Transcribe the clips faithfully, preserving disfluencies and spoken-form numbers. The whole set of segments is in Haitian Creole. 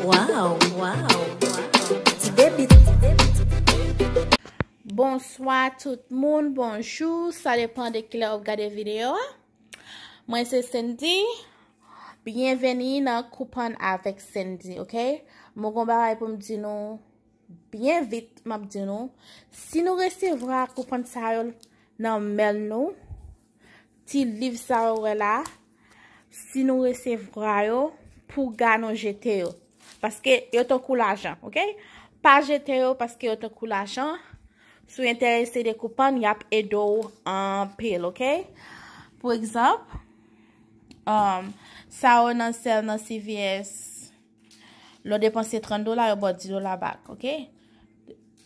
Wow, wow, wow. Ti bebit, ti bebit. Bonswa tout moun, bonjou, sa depan de kilè w ap gade videyo a. Mwen se Sendy, byenveni nan Koupann avèk Sendy, oke? Mwen gon bagay pou m di nou byen vit, m ap di nou. Si nou resevwa koupann sa yo nan men nou, ti liv sa yo wè la, si nou resevwa yo, pou ga nou jete yo. Paske yo tankou lajan, oke? Pa jete yo paske yo tankou lajan. Si w enterese de koupann, y ap ede w anpil, oke? Pou egzanp, um, sa yo nan sèl nan C V S, lè w depanse trant dola, yo ba w dis dola back, oke?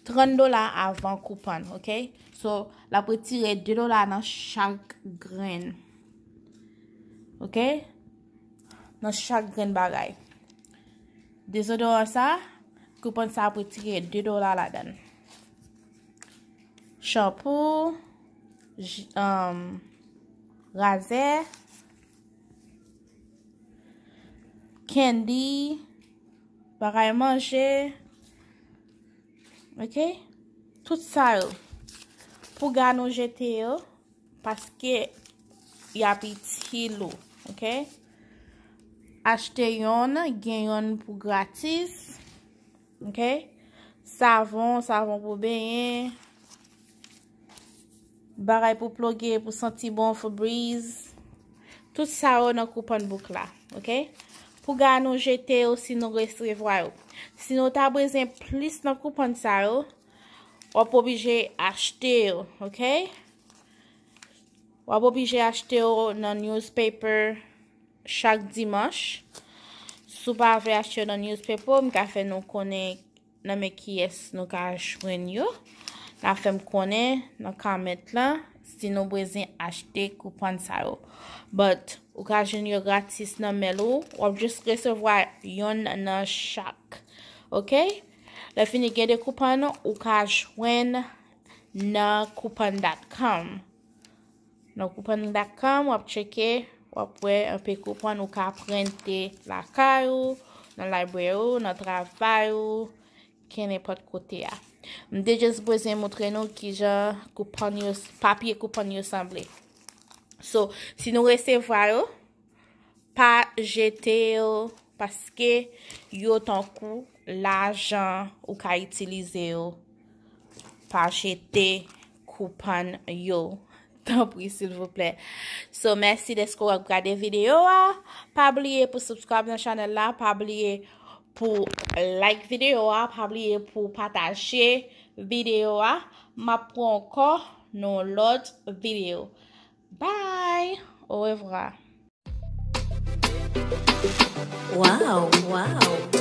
Trant dola avan koupann, oke? So, l ap retire de dola nan chak grenn. Oke? Nan chak grenn bagay. Dezodoran sa, koupann sa ap retire de dola ladan l. Chanpou, j-, um, razè, candy, bagay manje, oke? Tout sa yo. Pou ga nou jete yo, paske y ap itil ou, oke? Achte yonn, gen yonn pou gratis, oke? Savon, savon pou benyen, bagay pou ploge, pou santi bon, Febreze. Tout sa yo nan koupann bouk la, oke? Pou ga nou jete yo si nou resevwa yo. Si nou ta bezwen plis nan koupann sa yo, w ap oblije achte yo, oke? W ap oblije achte yo nan newspaper chak dimanch. Si w pa vle achte yo nan newspaper, m ka fè nou konnen nan men kiyès nou ka jwenn yo. N a fè m konnen nan comment lan si nou bezwen achte koupann sa yo. But, ou ka jwenn yo gratis nan mail ou. W ap jis resevwa yonn nan chak. Oke? Lè fini gen de koupann, ou ka jwenn nan koupann dot com. Nan koupann dot com, w ap tcheke, w ap wè anpe koupann ou ka prente lakay ou, nan library ou, nan travay ou, kenenpòt kote a. M te just bezwen montre nou kijan koupann yo, papye koupann yo sanble. So, si nou resevwa yo, pa jete yo, paske yo tankou lajan, ou ka itilize yo. Pa jete koupann yo. Tanpri, silvouplè. So, mèsi dèske w ap gade videyo a. Pa bliye pou subscribe nan chanèl la. Pa bliye pou like videyo a. Pa bliye pou pataje videyo a. M ap pran ankò nan lòt videyo. Bye! Au revoir. Wow, wow.